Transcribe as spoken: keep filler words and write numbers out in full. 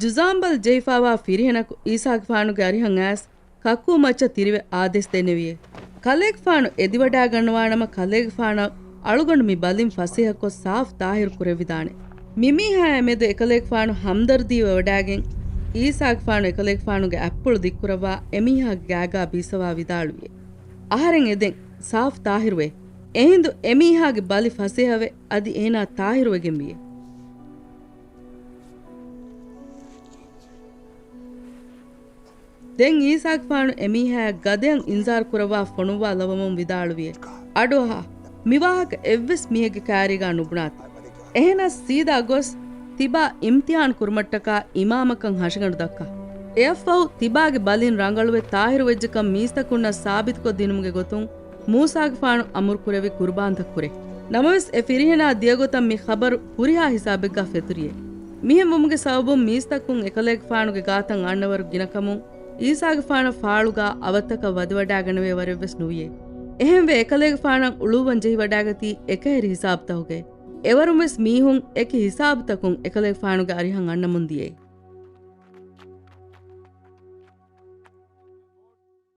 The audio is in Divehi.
ޖުޒާމް ބަލި ޖެހިފައިވާ ފިރިހެނަކު އީސާގެފާނުގެ އަރިހަށް އައިސް ކައްކޫ މައްޗަށް ތިރިވެ އާދޭސް ދެނެވިއޭ. ކަލޭގެފާނު އެދިވަޑައިގަންނަވާނަމަ ކަލޭގެފާނަށް އަޅުގަނޑު މި ބަލިން ފަސޭހަކޮށް ސާފު ތާހިރު ކުރެވިދާނެ. މިމީހާއާ މެދު އެކަލޭގެފާނު ހަމްދަރްދީވެވަޑައިގެން އީސާގެފާނު އެކަލޭގެފާނުގެ އަތްޕުޅު ދިއްކުރައްވާ އެމީހާގެ ގާގާ ބީސަވާ ވިދާޅުވިއޭ. އަހަރެން އެދެން ސާފު ތާހިރުވޭ. އެހިނދު އެމީހާގެ ބަލި ފަސޭހަވެ އަދި އޭނާ ތާހިރުވެގެންވިއޭ. ދެން އީސާގެފާނު އެމީހާއަށް ގަދަޔަށް އިންޒާރު ކުރައްވާ ފޮނުއްވާލައްވަމުން ވިދާޅުވިއޭ، އަޑުއަހާ، މިވާހަކަ އެއްވެސް މީހެއްގެ ކާރީގާ ނުބުނާތި. އެހެނަސް ސީދާ ގޮސް ތިބާ އިމްތިހާން ކުރުމަށްޓަކާ އިމާމަކަށް ހަށިގަނޑު ދައްކާ. އެއަށްފަހު ތިބާގެ ބަލިން ރަނގަޅުވެ ތާހިރުވެއްޖެކަން މީސްތަކުންނަށް ސާބިތުކޮށްދިނުމުގެ ގޮތުން މޫސާގެފާނު އަމުރުކުރެއްވި ޤުރުބާންތައް ކުރޭ. ނަމަވެސް އެ ފިރިހެނާ ދިޔަގޮތަށް މި ޚަބަރު ހުރިހާ ހިސާބެއްގާ ފެތުރިއޭ. މިހެން ވުމުގެ ސަބަބުން މީސްތަކުން އެކަލޭގެފާނުގެ ގާތަށް އަންނަވަރު ގިނަކަމުން އީސާގެފާނަށް ފާޅުގާ އަވަށްތަކަށް ވަދެވަޑައިގަނެވޭ ވަރެއްވެސް ނުވިއޭ. އެހެންވެ އެކަލޭގެފާނަށް އުޅުއްވަން ޖެހިވަޑައިގަތީ އެކަހެރި ހިސާބުތަކުގައި. އެވަރުންވެސް މީހުން އެކި ހިސާބުތަކުން އެކަލޭގެފާނުގެ އަރިހަށް އަންނަމުން ދިޔައީ.